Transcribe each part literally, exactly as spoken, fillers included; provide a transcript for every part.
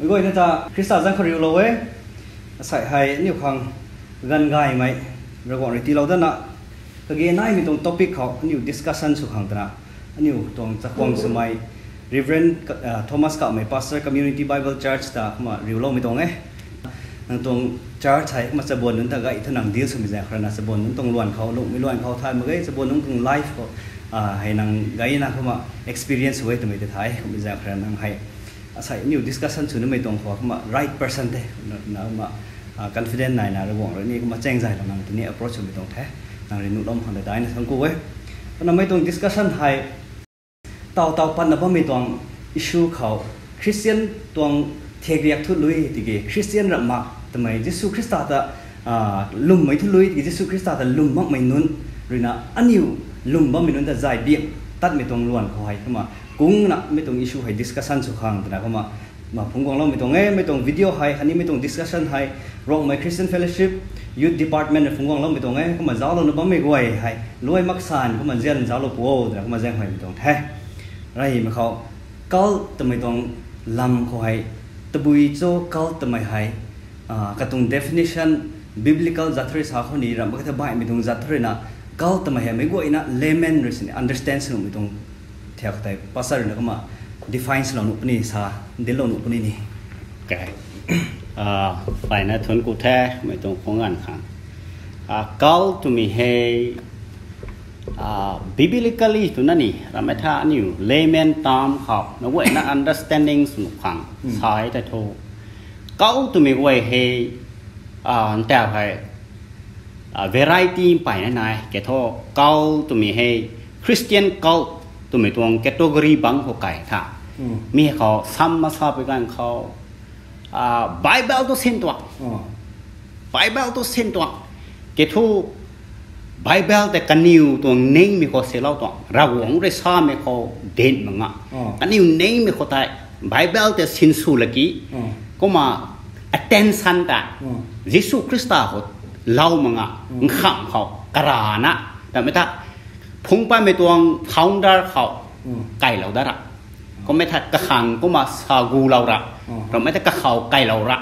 Guayna ta Khrista zaeng khou riulou e. Asei hei aniu khang ganv gaymei Ravguangc rui tiilou dana, kage naimei tuang topic khou aniu discussion sw khang twna, aniu tuang chakhwang swmei Reverend Thomas Kamei, Pastor, Community Bible Church ta kumna riuloumei tuang e. Nang tuang church hei kumna chabuan nunc ta gay thu nang deal swmei zaeng khou rana, chabuan nunc tuang luan khou, lungmei luan khou thay mak ge, chabuan nunc tuang life khou hei nang gayna kumna experience sw e twmei tei thay kummei zaeng khou rana nang hei asei aniu discussion sw numei tuang khou kumna right person the, na kumna confident naina Ravguangc rui ni kumna chaeng zaylou nang tini approach swmei tuang the. Nang rui nuhlou khang ta daina thuanc ku e. Kumna mei tuang discussion hei taw taw patna bammei tuang issue khou, Christian tuang thakriak thu lui tiki Christian ramh mak twmei Jisu Khrista ta lwmmei thu lui tiki Jisu Khrista ta lwm makmei nunc ruina aniu lwm bammei nunc ta zay biak tatmei tuang luan khou hei kumna kungna mei tuang issue hei discussion sw khang twna kumna phungc guangloumei tuang e. Mei tuang video hei khatni mei tuang discussion hei Rongmei Christian Fellowship Youth Department rui phungc guangloumei tuang e. Kumna zauclouna bammei guay hei luai maksan kumna nzian zauclou pu o twna kumna zaeng huaymei tuang the. Reymei khou cult twmei tuang lam khou hei, tabui cho cult twmei hei, katuang definition, biblical zat thu rui sa khou ni ramh mak khe the, baihmei tuang zat thu ruina cult twmei hei meic guayna layman rui sini understand sw nuhmei tuang thiak tei pastor ruina kumna define swlou nuh puni sa, dinclou nuh puni ni. Payna thuanc ku the mei tuang khwang ganv khang. Cult twmei hei biblically twna ni ramh e tha, aniu layman term khou na guayna understanding sw nuh khang sa e tei thu, cult twmei guay hei ntaw hei variety mpeyna nai. Ke thu cult twmei hei Christian cult twmei tuang category bangc khou kai tha. Mi khou sam masapui ganv khou Bible tu sin tuang, Bible tu sin tuang. Ke thu Bible tei kaniw tuang ningmei khou silou tuang, Ravguangc rui samei khou dinc mak nga. Kaniw ningmei khou tei Bible tei sinsw laki, kumna attention ta Jisu Khrista khou lou mak nga, nkham khou karana, tamei ta phungc patmei tuang founder khou kailou da ra. Kummei tha kakhang kumna sa gulou ra, ramei ta kakhou kailou ra.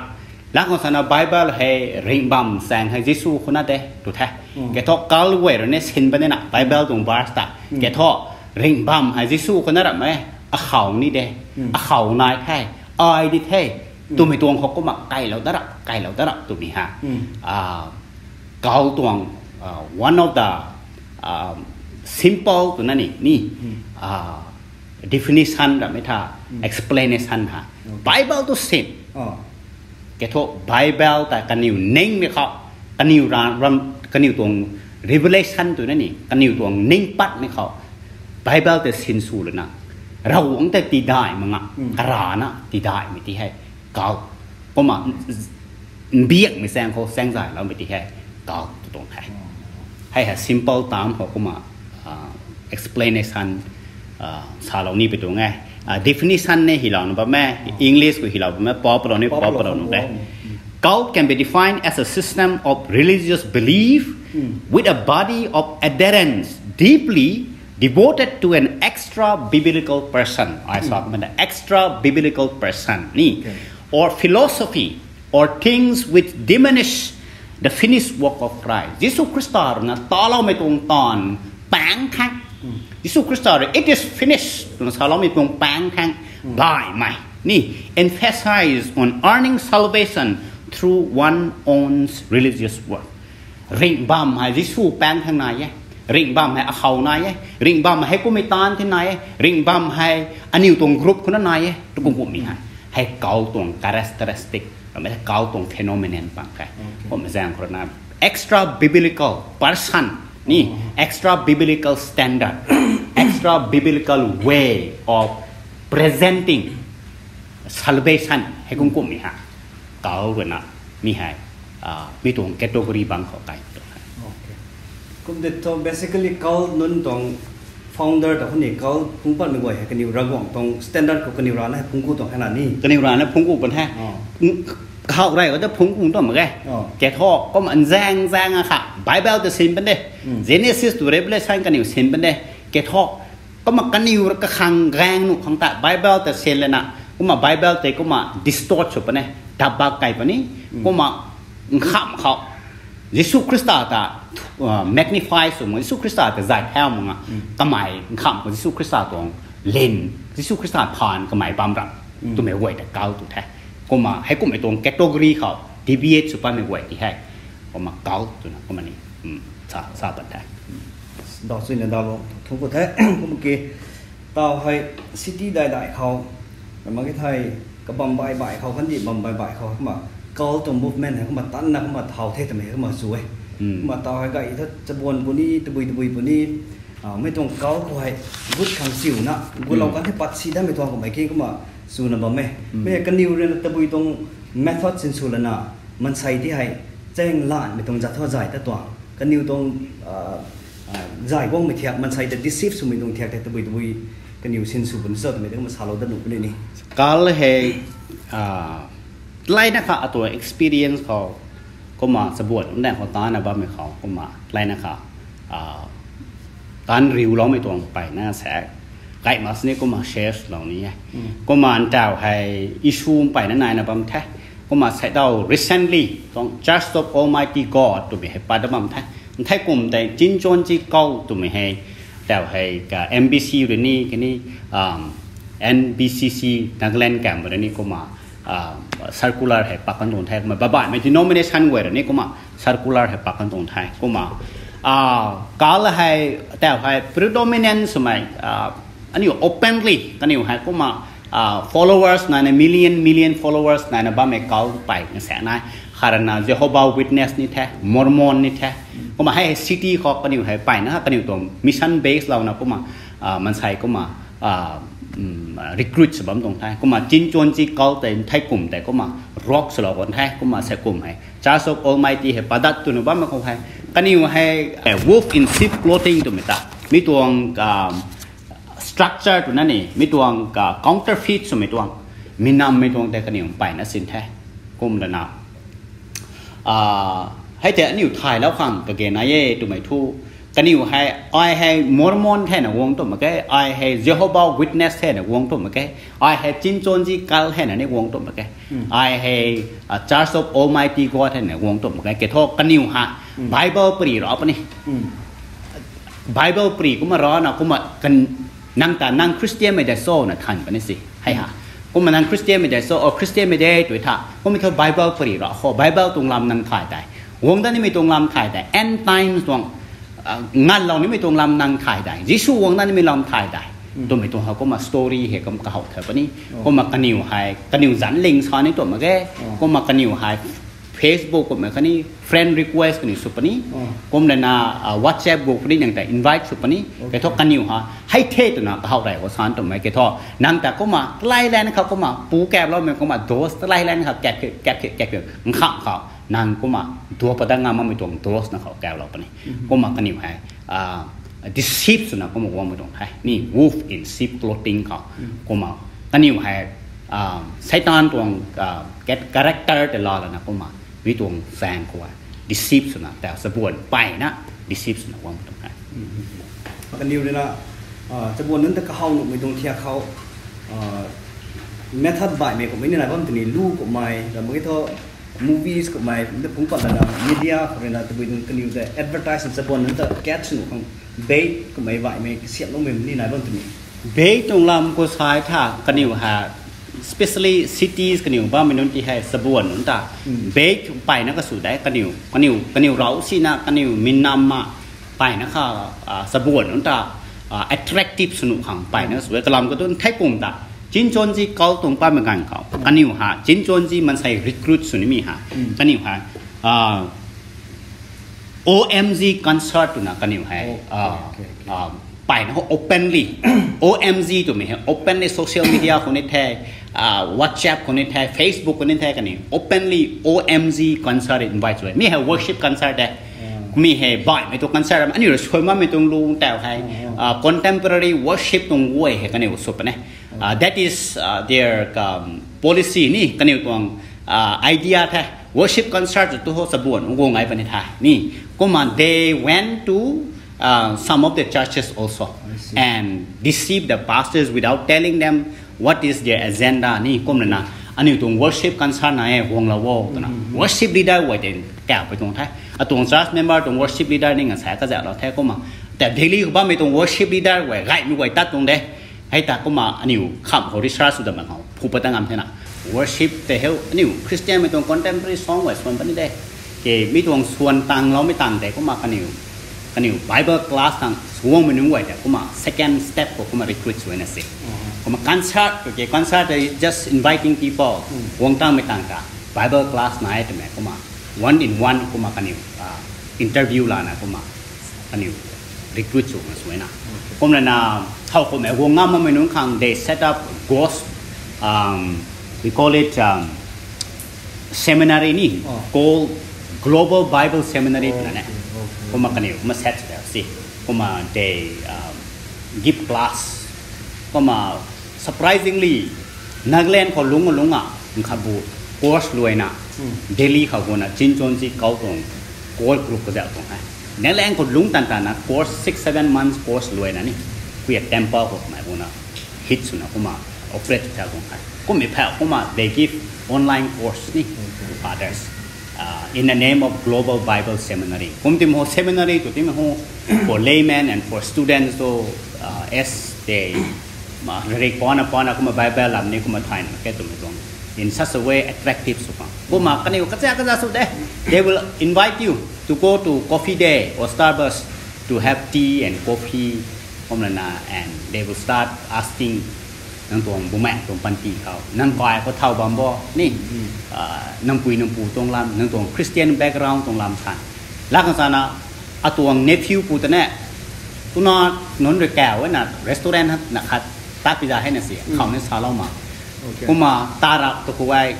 Lat khou sana Bible hei ringh bam saeng hei Jisu khou na de tw the. Ke thu cult guay rui ni sin bam nina Bible tuang verse ta. Ke thu ringh bam hei Jisu khou na ramh e, akhou ni de, akhou nai the, ai di the twmei tuang khou kumna kailou da ra, kailou da ra twmei hei cult tuang one of the simple twna ni ni definition ramei tha, explanation ha. Bible tu sin. Ke thu Bible ta kaniw ningmei khou, kaniw ra ram, kaniw tuang revelation twna ni kaniw tuang ning patmei khou Bible tei sinsw lana, Ravguangc tei tidaih mak nga, karana tidaihmei ti hei cult. Kumna mbiakmei saeng khou chaeng zayloumei ti hei cult tw tuang the. Hei hei simple term khou kumna explanation salou ni pi tuang e. Definition ni hylouna bam e, English khou hylou bam e, pop lou ni pop lou nu de. Cult can be defined as a system of religious belief with a body of adherents deeply devoted to an extra biblical person. Ai sa kumna extra biblical person ni, or philosophy or things which diminish the finished work of Christ. Jisu Khrista ruina taloumei tuang taanv paengc thaeng, Jisu Khrista rui it is finished twna saloumei tuang paengc thaeng baihmei ni, emphasize on earning salvation through one own's religious work. Ringh bam hei Jisu paengc thaeng nai e, ringh bam hei akhou nai e, ringh bam hei kummei taanv ti nai e, ringh bam hei aniu tuang group khou na nai e tw kum kummei hei, hei cult tuang characteristic ramei, cult tuang phenomenon pang khe. Kummei zaeng khou rana extra biblical person ni, extra biblical standard, extra biblical way of presenting salvation hei kum kummei hei cult ruina mi hei mi tuang category bangc khou kai tu. Kum de thu basically cult nunc tuang founder ta khou ni cult phungc patmei guay hei kaniw Ravguangc tuang standard khou kaniw rana hei phungc ku tuang hei na ni, kaniw rana phungc ku pan the. Kahaw rey khou ta phungc ku tuang mak ge. Ke thu kumna nzaeng zaeng a kha Bible ta sin pan de, Genesis to Revelation kaniw sin pan de. Ke thu kumna kaniw kakhang gaeng nuh khang ta Bible ta sin lana Kumna Bible tei kumna distort sw puni, dabak kai puni, kumna nkham khou Jisu Khrista ta uh, magnify sw mak, Jisu Khrista ta zay thau mak, kamei nkham khou Jisu Khrista tuang lin, Jisu Khrista than kamei bam ram twmei guay ta cult tw the. Kumna hei kumhmei tuang category khou deviate sw pammei guay ti hei kumna cult twna kumna ni sa sa pan the. Daw suina daw lo thung ku the. Kumna ki tau hei city dai dai khou, mak ki thei kabam bai bai khou, kandih bam bai bai khou kumna cult tuang movement hei kumna tanna kumna thau the twmei kumna sw e. Kumna tau hei gay tha chabuan puni, tabui tabui puni, ah, mei tuang cult khou hei gut khang siuna gutlou kan the, pat si damei tuang kummei ki kumna swna bam e. Mei kaniw ruina tabui tuang method sinsw lana maansei ti hei cheng lanmei tuang zat thu zay ta tuang, kaniw tuang zay guangmei thiak, maansei ta deceive swmei tuang thiak tei tabui tabui kaniw sinsw puni cho twmei tei kumna salou dat nuh puni ni. Cult hei, ah, layna kha atuang experience khou, kumna chabuan nunc daeng khou tanna bammei khou kumna layna kha, ah, tan riuloumei tuang mpeyna sa, gay mak sini kumna share lou ni e. Kumna ntau hei issue mpeyna naina bam the. Kumna sei tau recently tuang Church of Almighty God twmei hei pat da bam the. Nthei kum tei Chinchonji cult twmei hei, tau hei ka M B C rui ni kani, um, N B C C Nagaland kam rui ni kumna, ah, circular hei pak kan tuang the. Kumna babaihmei denomination guay rui ni kumna circular hei pak kan tuang the. Kumna, ah, cult hei, tau hei predominant swmei, ah, aniu openly kaniw hei kumna, ah, followers naina, million million followers naina bammei cult mpeyna sa nai. Kharana Jehovah Witness ni the, Mormon ni the. Kumna hei city khou kaniw hei mpeyna kaniw tuang mission base louna kumna, ah, maansei kumna, ah, recruit sw bam tuang the. Kumna Chinchonji cult tei nthei kum tei kumna rock swlou kan the. Kumna sei kum hei Church of Almighty hei padat twna bammei khou hei kaniw hei, eh, wolf in sheep clothing twmei ta, mi tuang, ah, structure twna ni, mi tuang ka counterfeit swmei tuang, mi nammei tuang tei kaniw mpeyna sin the. Kumna na, ah, hei tei aniu thaylou khang kage nai e twmei thu, kaniw hei, ai hei Mormon thena guang tw mak ge, ai hei Jehovah Witness thena guang tw mak ge, ai hei Chinchonji cult thena ni guang tw mak ge, ai hei, ah, Church of Almighty God thena guang tw mak ge, ke thu kaniw hei Bible pary ra puni. Bible pary kumna rana kumna kan, nang ta nang Christianmei de cho na than puni si hei ha. Kumna nang Christianmei de cho, o Christianmei de tw tha, kumna thu Bible pary ra khou, Bible tuang lam nang thay dai, guang dat nimei tuang lam thay dai, end times tuang, ah, nganlou nimei tuang lam nang thay dai, Jisu guang dat nimei lam thay dai twmei tuang hei kumna story hei kum kahaw the puni. Kumna kaniw hei kaniw zanc ling sa ni tw mak ge. Kumna kaniw hei Facebook kummei khatni friend request kaniw sw puni. Kumlana, ah, WhatsApp group puni nang ta invite sw puni. Ke thu kaniw hei hei the twna kahaw rey khou san twmei ke thu, nang ta kumna talai lan khou kumna pu kaploumei kumna dose talai lan khou kap kap kap kap nkham khou nang kumna dua pada ngam makmei tuang dose na khou kaplou puni. Kumna kaniw hei, ah, deceive swna kumna guangmei tuang the ni, wolf in sheep clothing khou. Kumna kaniw hei, ah, Satan tuang, ah, character tei laa lana kumna mi tuang zaeng khou deceive swna, tau chabuan mpeyna deceive swna guangmei tuang the. Kaniw ruina, ah, chabuan nunc ta kahaw nuhmei tuang thiak khou, ah, method baihmei kummei ni nai bam tini, lu kummei, ram mak ki thu movies kummei, na phungc pat lana media khou ruina tabui nunc kaniw ta advertise chabuan nunc ta catch nuh khang bait kummei baihmei kasiamloumei ni nai bam tini. Bait tuang lam khou sa tha kaniw hei, especially cities kaniw bammei nunc ti hei chabuan nunc ta bait mpeyna kasw de, kaniw kaniw kaniw rau sina kaniw minam ma mpeyna kha, ah, chabuan nunc ta, ah, attractive sw nuh khang mpeyna kasw e. Kalam khou tu nthei kum ta Chinchonji cult tuang patmei ganv khou kaniw hei Chinchonji maansei recruit sw nimei hei kaniw hei, ah, O M G concert twna kaniw hei, ah, mpeyna khou openly, O M G twmei hei openly social media khou ni the, ah, WhatsApp khou ni the, Facebook khou ni the, kaniw openly O M G concert invite sw e. Mi hei worship concert e. Mi hei baihmei tuang concert, aniu rui suai makmei tuang lung tau hei, ah, contemporary worship tuang guay hei kaniw sw puni. Ah, that is, ah, their, um, policy ni, kaniw tuang, ah, idea the. Worship concert tu ho chabuan guang ai puni the ni. Kumna they went to, uh, some of the churches also and deceive the pastors without telling them What is their agenda ni kumna na, aniu tuang worship concert na e guanglou o twna. Worship leader guay tei kapui tuang the. Atuang church member tuang worship leader ni ngansa kazauhlou the kumna. Tei Delhi khou bammei tuang worship leader guay gaymei guay tat tuang de. Hei ta kumna aniu kham khou research sw dam khou phu pat ngam the na. Worship tei hei aniu Christianmei tuang contemporary song guay swan puni de. Ke mi tuang swan tangloumei tang tei kumna kaniw kaniw Bible class tang suangmei nunc guay tei kumna second step khou kumna recruit sw na se. Kumna concert, okay, concert is just inviting people. Guang tangmei tang ta Bible class nai twmei kumna one in one kumna kaniw interview lana kumna kaniw recruit sw na sw na. Kumna na thau kumna guang ngam makmei nunc khang they set up ghost, um, we call it, um, seminary ni, called Global Bible Seminary twna ne. Kumna kaniw kumna set sw si. Kumna they, um, give class. Kumna surprisingly Nagaland khou lungc lungc a nkhat bu course luaina Delhi khou guna Chinchonji kau tuang core group kazauh tuang he. Nagaland khou lungc tan tan na course six seven months course luaina ni kuya temple khou kumna guna hit swna kumna operate thau tuang he. Kummei phau kumna they give online course ni to others, uh, in the name of Global Bible Seminary. Kum tim ho seminary tw tim ho for laymen and for students to, uh, as they ma rik pona pona kumna Bible lam ni kumna thayna ke twmei tuang in such a way attractive sw khang. Kumna kaniw kacha kacha sw de. They will invite you to go to Coffee Day or Starbucks to have tea and coffee. Kumna na, and they will start asking nang tuang bumaeng tuang panty khou nang kai khou thau bam bo ni, ah, nang pui nang pu tuang lam, nang tuang Christian background tuang lam than. Lak khang sana atuang nephew pu ta ne, tuna nunc rui kau na restaurant na khat ta pizza hei na si khou ni salou ma. Kumna tarak tu khou ai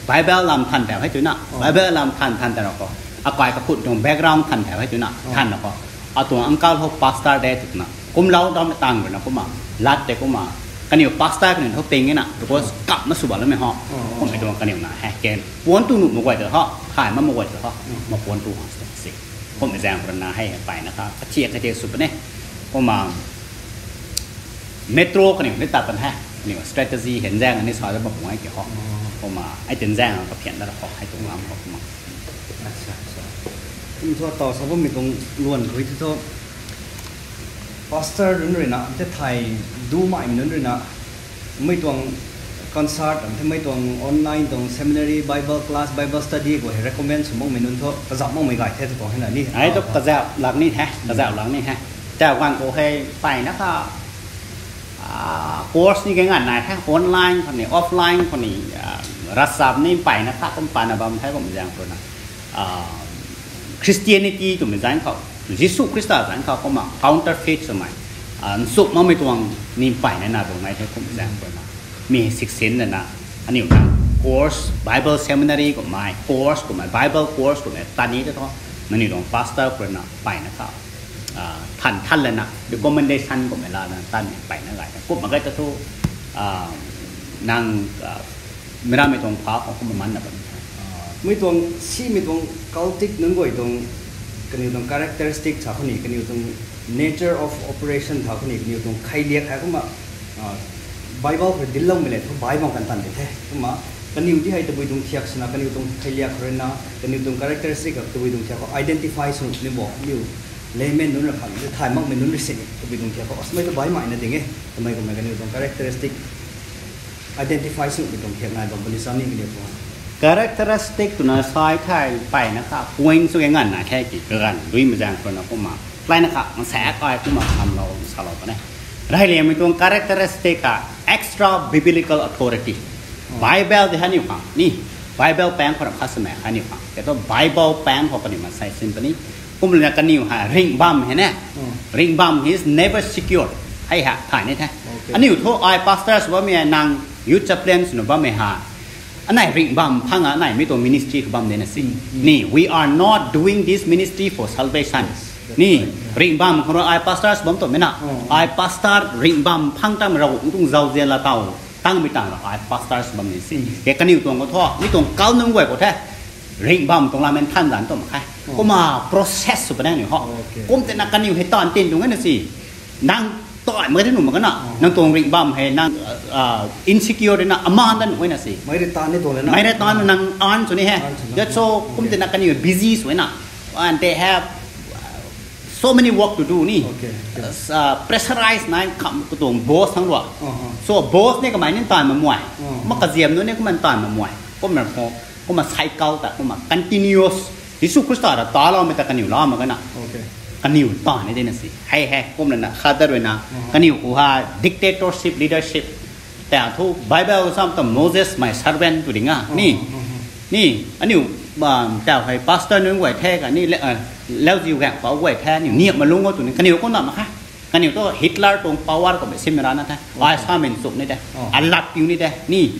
Bible lam than tau hei twna, Bible lam than than tau khou akai kakhut tuang background than tau hei twna than khou atuang uncle ho pastor de twna kumlou dam tang rui na kumna lat tei kumna kaniw pastor kaniw tho ping na because kap ma sw baloumei ho. Kummei tuang kaniw na hei ke puan tu nuh mak guay tei ho, thay ma mak guay tei ho, ma puan tu hang si. Kummei zaeng rui na hei hei payna kha kathiak kathiak sw puni. Kumna metro kaniw ni tat pan he. Kaniw strategy hen zaeng ni sa da bam ai ke ho. Kumna ai tin zaeng kaphian da ho hei tuang lam ho kumna. Kum thu taw sa bammei tuang luan khui thu thu pastor nunc rui na, te thai du maimei nunc rui na, mei tuang concert, am the mei tuang online tuang seminary, Bible class, Bible study khou hei recommend sw makmei nunc thu kazauh makmei gay the tu tuang hei na ni. Ai tu kazauh lak ni he, kazauh lak ni he. Tau ganv khou hei payna kha, ah, course ni kei nganv nai the, online khou ni, offline khou ni, ah, ravchap ni payna kha kum pana bam the kum zaeng khou na. Ah, Christianity twmei zaeng khou, Jisu Khrista zaeng khou kumna counterfeit swmei, ah, nchumh makmei tuang ni payna na bam nai the kum zaeng khou na. Mi siksin na na, aniu na course, Bible seminary kummei, course kummei, Bible course kummei, tani ta thu, nangniw tuang pastor khou na payna kha, ah, than than lana, recommendation kummei lana, tan payna gay the. Kumna gay ta thu, ah, nang, ah, meic rammei tuang pha khou kumna manna bam the. Mei tuang, simei tuang cultic nunc guay tuang, kaniw tuang characteristic sa khou ni, kaniw tuang nature of operation tha khou ni, kaniw tuang kheiliak hei kumna, ah, Bible khou dinloumei le thu Bible kan tan de the. Kumna, kaniw ti hei tabui tuang thiak swna, kaniw tuang kheiliak khou rui na, kaniw tuang characteristic tabui tuang thiak khou identify sw ni bo, aniu layman nunc ra khat, thay makmei nunc rui sini tabui tuang thiak khou, asmei tu baihmei na ding e, twmei kummei kaniw tuang characteristic identify sw ni tuang thiak nai bam puni sa ni kaniw tuang characteristic twna sai thei payna kha point sw ke nganv na khe ki kaganv duimei zaeng khou na kumna playna kha nsa kai kumna khamlou salou puni. Reyliangmei tuang characteristic kha extra biblical authority. Bible tei hei aniu khang ni, Bible paeng khou ram kha swmei hei aniu khang. Ke tu Bible paeng khou kaniw maansei sin puni. Kumna kaniw hei ringh bam hei ne. Ringh bam is never secure. Hei hei thay ni the. Aniu thu ai pastor sw bammei nang youth chaplain swna bammei hei anei ringh bam phang a anei mi tuang ministry khou bam de na si. Ni, we are not doing this ministry for salvation. Ni, ringh bam khou rui ai pastor sw bam twmei na. Ai pastor ringh bam phang tangmei Ravguangc tuang zauzian la taw tangmei tang ra ai pastor sw bam ni si. Ke kaniw tuang khou thu, mi tuang kau nunc guay khou the. Ringh bam tuang lam en than dan tu mak khe. Kumna process sw puni aniu ho. Kum tei na kaniw hei tan tin tuang e na si. Nang Taimei ka the nuh mak kana, nang tuang ringh bam hei nang insecure na aman dan ui na si. Mei rui tan ni tuang le na. Mei rui tan nang an sw ni he. That's so kum tina kaniw busy sw na. And they have so many work to do ni. Pressurize na kham katuang boss thang rua. So boss ni kamei ni taimei muai. Ma kaziam nu ni kumna taimei muai. Kumna cycle ta kumna continuous. Jisu Khrista ra taloumei ta kaniw la mak kana. Kaniw ta ni de na si. Hei hei kumna na khat rui na. Kaniw khou ha dictatorship leadership. Ta thu Bible sam ta Moses my servant tu ding a ni. Ni aniu ta hei pastor nunc guay the kani lauziu gaeng pau guay the aniu niam malung o tu ni kaniw kumna mak kha. Kaniw tu Hitler tuang power kummei sim rana the. Ai samei nchumh ni de. Alat piu ni de ni.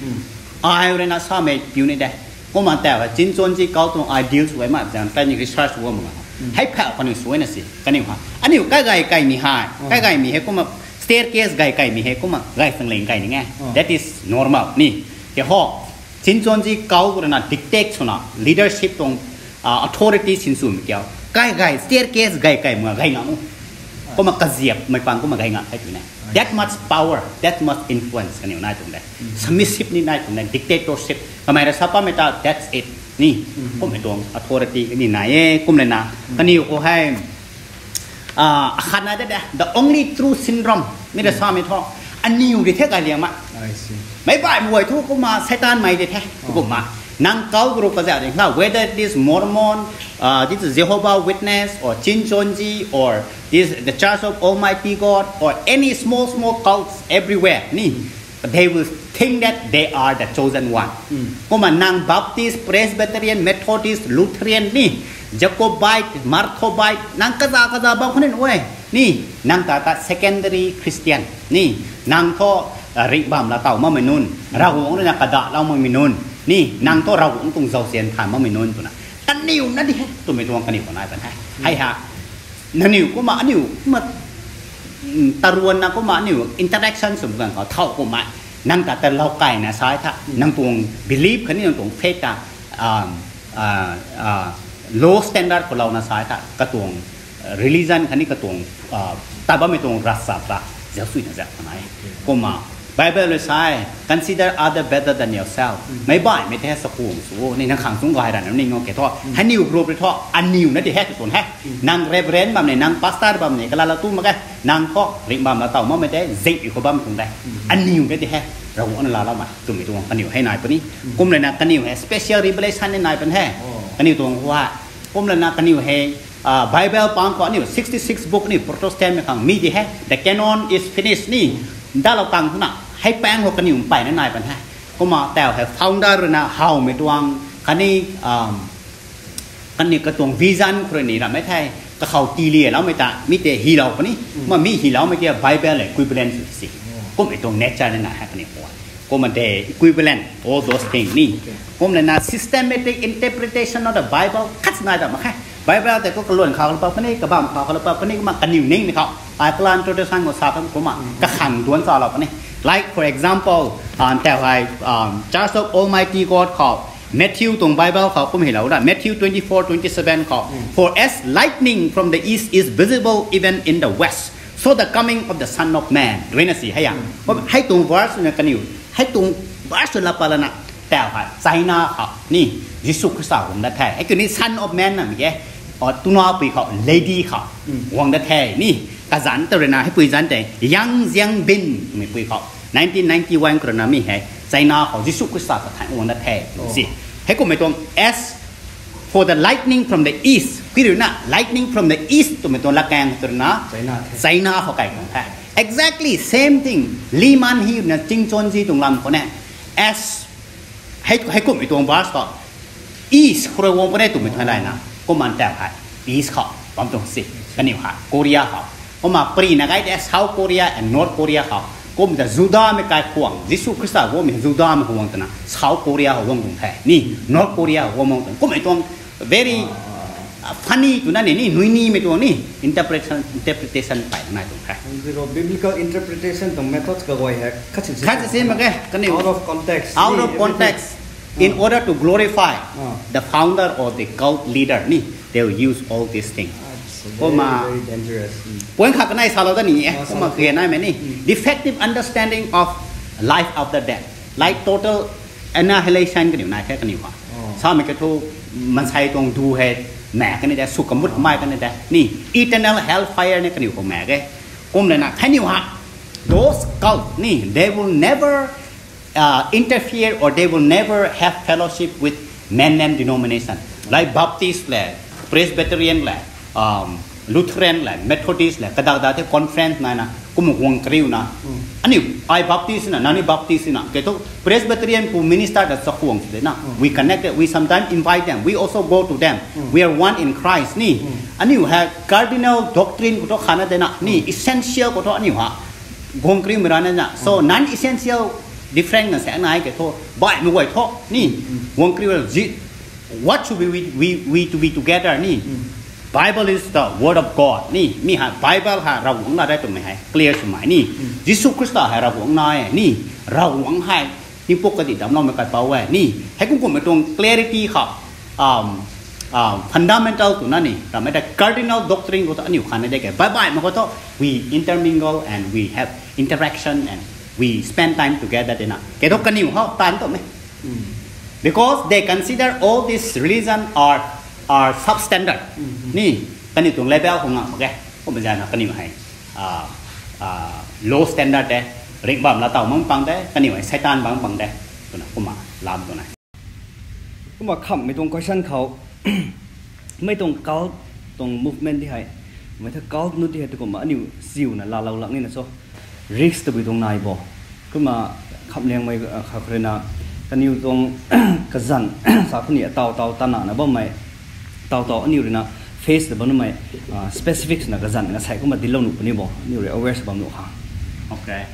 Ai rui na samei piu ni de. Kumna ta hei Shincheonji cult tuang ideals guay ma zang tei ni research guang mak. Hei phau kaniw sw na si kaniw ha. Aniu kaigay kaimei hei kaigaymei hei kumna staircase gay kaimei hei kumna gay changling kai ning e. That is normal ni. Ke ho Shincheonji cult rui na dictate swna leadership tuang authority sinswmei kiu kaigay staircase gay kai mak gay ngam o. Kumna kaziapmei pang kumna gay ngam hei tu ne. That much power, that much influence kaniw nai tuang de. Submissive ni nai tuang de, dictatorship kamei ra sa pammei ta that's it ni. Kummei tuang authority kani nai e kumna na. Kaniw khou hei akhatna de de the only true syndrome mi ra samei thu aniw di the kai liangmei. Meic baihmei guay thu kumna Satan mei di the. Kumna nang cult group kazauh ding na whether it is Mormon, this is Jehovah Witness or Shincheonji or this the Church of Almighty God or any small small cults everywhere ni. They will think that they are the chosen one. Kumna nang Baptist, Presbyterian, Methodist, Lutheran ni, Jacobite, Marthobite nang kaza kaza bam khou ni e ni. Nang ta ta secondary Christian ni. Nang thu ringh bam la taw makmei nunc, Ravguangc rui na kadalou makmei nunc ni. Nang thu Ravguangc tuang zauzian thay makmei nunc twna kaniw na di he twmei tuang kaniw khou nai pan he. Hei ha nangniw kumna aniu kumna taruanna kumna aniu interaction sw ganv khou thow kumna nang ta ta lou kaina sa tha nang tuang belief khatni nang tuang faith ta low standard khou louna sa tha katuang religion khatni katuang ta bammei tuang ravchap ta zausuina zau khana e. Kumna Bible rui sa e, consider other better than yourself. Meic baihmei the sakuang sw o ni nang khang chung gay rana ning o ke thu hei niw group rui thu aniw na di he tw tuang he. Nang reverend bam ni nang pastor bam ni kalala tu mak e nang thu ringh bam la taw makmei tei zingh khou bam tuang de. Aniw na di he Ravguangc na laloumei twmei tuang kaniw hei nai puni. Kum lana kaniw hei special revelation ni nai pan he. Kaniw tuang hua kum lana kaniw hei Bible pang khou aniu sixty six book aniu Protestant mei khang mi di he the canon is finished ni dalou tang twna hei pang khou kaniw mpeyna nai pan he. Kumna tau hei founder rui na howmei tuang khatni kaniw katuang vision khou rui ni rammei the kakhou tiilialoumei ta mi tei hilou puni. Kumna mi hiloumei tei Bible equivalent sw si. Kummei tuang nature ni na hei kaniw khou kumna the equivalent all those things ni. Kum lana systematic interpretation of the Bible khat nai ta mak khe. Bible tei khou kaluan khou la pat puni kabam khou la pat puni kumna kaniw ningmei khou ai plan to the sang khou sa kan kumna kakhang duan salou puni. Like for example, tau hei Church of Almighty God khou Matthew tuang Bible khou kum hilou da Matthew twenty four twenty seven khou for as lightning from the east is visible even in the west, so the coming of the Son of Man twna si hei a. Hei tuang verse na kaniw hei tuang verse la pat lana tau hei China khou ni Jisu Khrista guang dat the hei kuni Son of Man na mi e. Tuna pui khou lady khou guang dat the ni kazanc ta rui na hei pui zanc tei Yang Xiangbin mei pui khou nineteen ninety one khou rui na mi hei China khou Jisu Khrista kathan guang dat the si. Hei kummei tuang as for the lightning from the east khui rui na lightning from the east twmei tuang lakaeng tu rui na China khou kai guang the. Exactly same thing Li Man hi na Shincheonji tuang lam khou ne as hei kummei tuang verse khou east khou rui guang puni twmei tuang layna kumna tau hei east khou bam tuang si kaniw hei Korea khou kumna pari na gay de South Korea and North Korea khou kum ta Judamei kaikhwang Jisu Khrista guangmei Judamei khou guang twna South Korea khou guang tuang the ni North Korea khou guang tuang kummei tuang very funny twna ni ni nuinimei tuang ni interpretation interpretation pey nai tuang the. Biblical interpretation tuang methods kaguay hei khat si mak e kaniw out of context out of context in order to glorify the founder or the cult leader ni they will use all these things. Kumna, very dangerous. Point khat kanei salou dat ni e. Kumna kage naimei ni, defective understanding of life after death, like total annihilation kaniw nai the kaniw ha. Samei kiu thu, maansei tuang du hei maek kani de, sw kamut kamei kani de ni, eternal hellfire ni kaniw khou maek e. Kum lana kaniw ha, those cult ni, they will never uh, interfere, or they will never have fellowship with man-made denomination, like Baptist le, Presbyterian le, um, Lutheran le, Methodist le, kadak da the conference naina, kum guang kariuna. Aniu, ai Baptist na, nangniw Baptist na, ke thu Presbyterian pu minister ta chakhwang de na. We connected, we sometimes invite them, we also go to them. We are one in Christ ni. Aniu ha cardinal doctrine khou thu khana de na ni, essential khou thu aniu ha guang kariumei rana na. So non-essential different na sa nai ke thu, baihmei guay thu ni, guang kariu zi, what should we, we, we, we to be together ni? Bible is the word of God ni. Mi hei Bible hei Ravguangc na re twmei hei clear swmei ni. Jisu Khrista hei Ravguangc na e ni. Ravguangc hei tingpuk kadi damcloumei kaipouc e ni. Heikum kummei tuang clarity khou, um, um, fundamental twna ni, ramei ta cardinal doctrine khou thu aniu khana de ke. Baih baihmei khou thu, we intermingle and we have interaction and we spend time together de na. Ke thu kaniw hou tan twmei. Because they consider all this religion are, are substandard ni, kaniw tuang level khou ngam mak ge. Kumna zana kaniw hei, ah, ah, low standard de, ringh bam laa taw mak pang de, kaniw hei Satan bam pang de, twna kumna lam twna. Kumna khamhmei tuang question khou, mei tuang cult tuang movement di hei, mei thu cult nunc di hei tu kumna aniu ziuna laalou lak nina cho, risk tabui tuang nai bo. Kumna khamhliangmei, ah, kha khou ruina, kaniw tuang kazanc sa khou ni ataw taw tanana bammei, taw taw aniu ruina face ta bammei, ah, specific swna kazanc na sei kumna dinclou nuh puni bo, aniu rui aware sw bam nuh khang. Okay.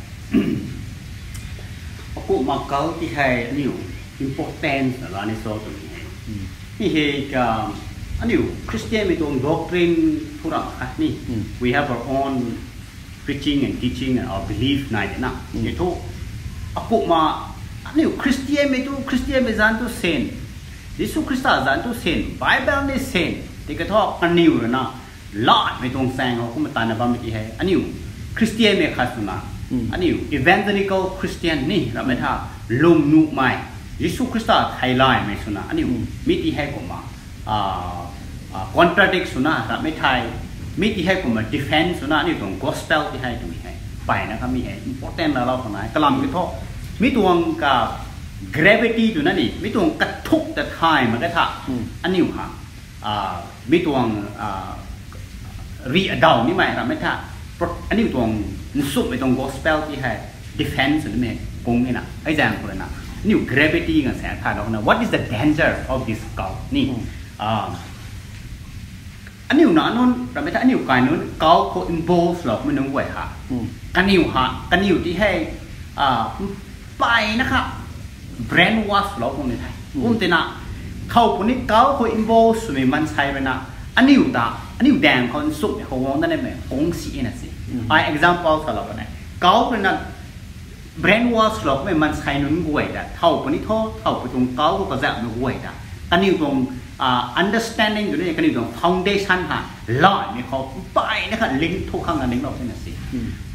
Akumhna cult ti hei aniu importance na lani cho twmei hei, mi hei ka, aniu Christianmei tuang doctrine thu ra kha ni. We have our own preaching and teaching and our belief nai de na. Ke thu, akumhna, aniu Christianmei tu, Christianmei zanc tu sin, Jisu Khrista zanc tu sin, Bible ni sin, tiki thu kaniw ruina latmei tuang chaeng khou kumna tanna bammei ti hei, aniu Christianmei khat swna, aniu evangelical Christian ni ramei tha, lwmnuhmei, Jisu Khrista theilaymei swna aniu, mi ti hei kumna, ah, ah, contradict swna ramei thei, mi ti hei kumna defend swna aniu tuang gospel ti hei twmei hei, mpeyna kha mi hei important laalou khang nai. Kalam ki thu, mi tuang ka gravity twna ni, mi tuang kathuk ta thay mak ke tha, aniu ha, ah, mi tuang, ah, ri adaw nimei ramei tha, pro-, aniu tuang nsumhmei tuang gospel ti hei defend sw nimei kung e na, hei zaeng khou ruina, aniu gravity kan sa tha dau na, what is the danger of this cult ni? Ah, aniu na nunc ramei tha, aniu kai nunc cult khou involve lou mei nunc guay ha, kaniw ha, kaniw ti hei, ah, mpeyna kha brainwash lou tuang ni the. Kum tina, thow puni cult khou involve swmei maansei ruina, aniu ta, aniu daeng khou nsumhmei khou guang da nimei kung si e na si. Ai example salou puni, cult ruina brainwash lou mei maansei nunc guay ta, thow puni thu, thow pui tuang cult khou kazauhmei guay ta, kaniw tuang, ah, understanding twna ni, kaniw tuang foundation ha, laimei khou mpeyna kha ling thu khang na linglou the na si.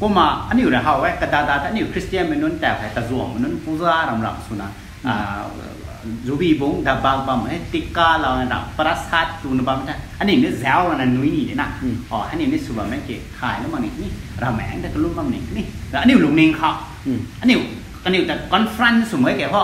Kumna aniu rui how e, kada da ta aniu Christianmei nunc tau hei, kazuangmei nunc puja ram ram swna, ah, zubi bung da bak bam hei, tikka lou na ram, prasad twna bam the, aniu ni zauc lana nui ni de na. O, aniu ni sw bam e ki, thay lou mak ni ni, rameng ta kalum bam ni ni. Aniu lungning khou, aniu, kaniw ta conference swmei ke ho,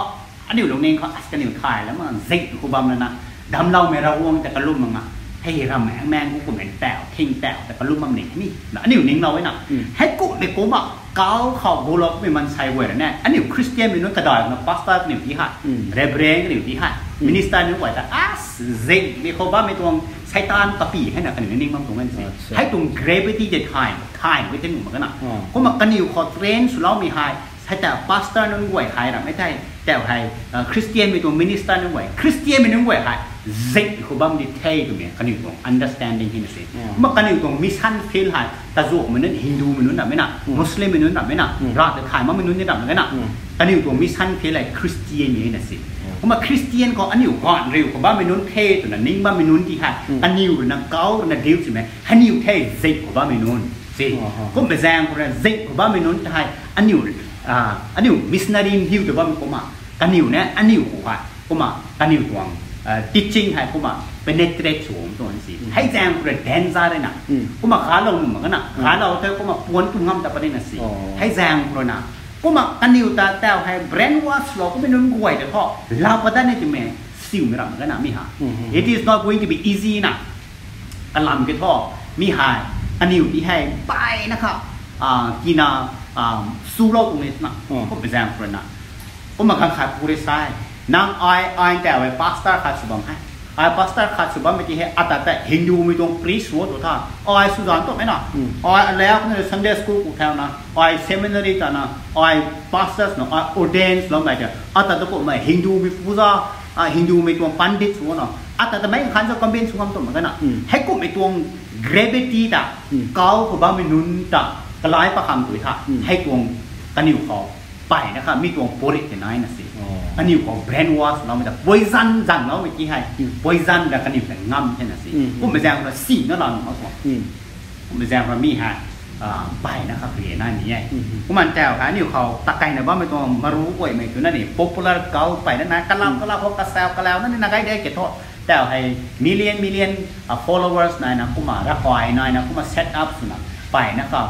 aniu lungning khou, as kaniw thay lam mak zing khou bam lana, damcloumei Ravguangc ta kalum mak na, hei rameng meng khou kummei tau, thing tau ta kalum bam ni ni. Na aniu ninglou e na. Heikumhmei kumna, cult khou gulou mei maansei guay rui na, aniu Christianmei nunc kadai na pastor kaniw ti hei, reverend kaniw ti hei, minister nunc guay ta, as zingmei khou bammei tuang Satan kapy hei na kaniw ning bam tuang e na si. Hei tuang gravity tei thay, thay mei the nuh mak na. Kumna kaniw khou train swloumei hei, hei ta pastor nunc guay hei ramei thei, tau hei, ah, Christianmei tuang minister nunc guay, Christianmei nunc guay hei zek khou bam di the twmei kaniw tuang understanding hei na se. Kumna kaniw tuang mission field hei tazuakmei nunc, Hindumei nunc ramhmei na, Muslimmei nunc ramhmei na, ra ta thay makmei nunc ni ramh ka na. Kaniw tuang mission field hei Christian hei na se. Kumna Christian khou aniu ganv riu khou bammei nunc the twna ning bammei nunc ti hei kaniw rui na kau rui na deal swmei hei aniu the zek khou bammei nunc se. Kumna zaeng khou rui zek khou bammei nunc ta hei aniu, aniu missionary ndiu ta bammei kumna kaniw ne aniu khou hei kumna kaniw tuang teaching hei kumna penetrate sw tuang si. Hei zaeng khou rui danger na. Kumna galou nuh mak ka na, galou the kumna puan tu ngam ta puni na si. Hei zaeng khou rui na kumna kaniw ta tau hei brainwash lou kummei nunc guay ta thu lau pa dat ni twmei siumei ramh ka na mi hei. It is not going to be easy na. Kalam ki thu mi hei kaniw ti hei mpeyna kha tina sulou tuang e na. Kumna zaeng khou rui na kumna ganv khat pu rui sa e, nang ai, ai tau hei pastor khat sw bam he. Ai pastor khat sw bammei ti hei ata ta Hindumei tuang priest sw tu tha. Ai swzan tuamei na. Ai alau na Sunday school ku thau na, ai seminary ta na, ai pastors na, ai ordains loumei ta ata ta kumna Hindumei puja, Hindumei tuang pandit sw na, ata ta mei khan cho convince sw ngam tuang mak ka na. Heikumhmei tuang gravity ta kau khou bammei nunc ta kalai pakham tu tha. Hei tuang kaniw khou mpeyna kha mi tuang purit tei nai na si. Kaniw khou brainwash loumei ta poison zangloumei ti hei poison ra kaniw ta ngam the na si. Kumna zaeng khou rui sina la nuh mak tuang. Kumna zaeng khou rui mi hei mpeyna kha kage nai ni e. Kumna tau hei aniu khou takeina bammei tuang maru guaymei tu na ni popular kau mpeyna nai, kalam kalam khou kasau kalau na ni na gai de ke thu tau hei million million followers nai na kumna ravkai nai na kumna set up swna mpeyna kha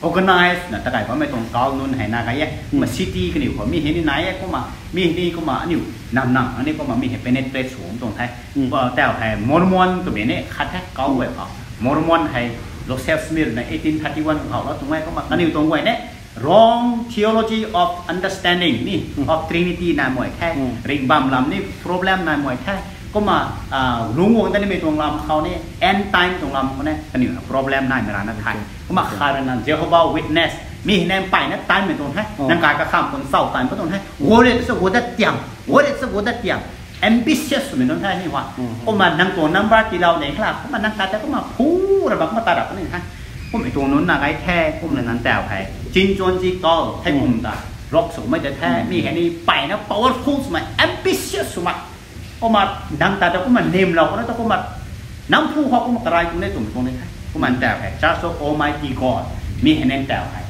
organize na takai bammei tuang kau nunc hei na gai e. Kumna city kaniw khou mi hei ni nai e kumna mi hei ni kumna aniu nam nam ani kumna mi hei penetrate sw tuang the. Tau hei Mormon twmei ni khat the kau guay khou. Mormon hei Joseph Smith na eighteen thirty-one khou lou tuang e kumna kaniw tuang guay ne wrong theology of understanding ni of Trinity nai mei the. Ringhbam lam ni problem nai mei the. Kumna lungc guang ta nimei tuang lam khou ni end time tuang lam khou ni kaniw na problem naimei rana the. Kumna khat rui na Jehovah Witness mi hei ne mpeyna tanmei tuang the. Nang kai kakham tuang sau tanmei tuang the. Guret sa gu dat tiam, guret sa gu dat tiam ambitious swmei nunc the ni hua. Kumna nang tuang number tiilou ne khala kumna nang ta ta kumna phu ra bam kumna ta rap ni the. Kumhmei tuang nunc na gai the kumna nang tau hei chin chon chi kau thei kum ta rok swmei ta the. Mi hei ni mpeyna powerful swmei ambitious swmei kumna nang ta ta kumna nimlou khou na ta kumna nang phu khou kumna karai tuang ne twmei tuang ni the. Kumna tau hei Church of Almighty God mi hei ni tau hei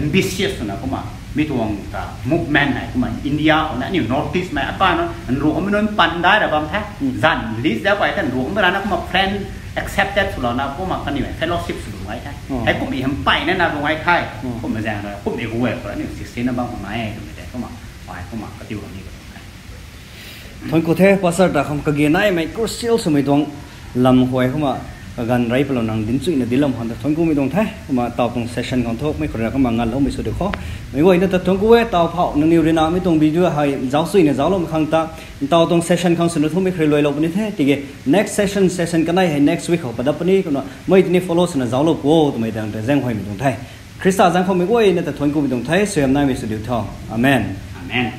ambitious swna kumna mi tuang ta movement hei kumna India khou na aniu North East mei akai na nruangmei nunc pan dai ra bam the. Zan list da pay the nruangmei rana kumna friend accepted swlouna kumna kaniw hei fellowship sw lu ngai the. Heikumhmei hei mpeyna na lu ngai the. Kumna zaeng rui kumhmei guay khou aniu sixteen na bam khou nai e twmei tei kumna ai kumna katiu khou ni ka tuang the. Thuanc ku the pastor ta kham kage naimei crucial swmei tuang lam khou kumna kaganv rey palou nang dinc chuina dinclam khang ta thuanc kumei tuang the. Kumna taw tuang session khang thu mei khou rui na kumna nganloumei sw di khou mei guayna ta thuanc ku e. Taw phou nangniw rui na mi tuang video hei zauc chuina zaucloumei khang ta ntaw tuang session khang swna thu mei khou rui luailou puni the. Tiki next session, session kanei hei next week khou padat puni kumna mei tini follow swna zauclou pu o twmei tang ta zaenghuaymei tuang the. Khrista zaeng khou mei guayna ta thuanc kumei tuang the. Suaihiam naimei sw diu tho. Amen. Amen.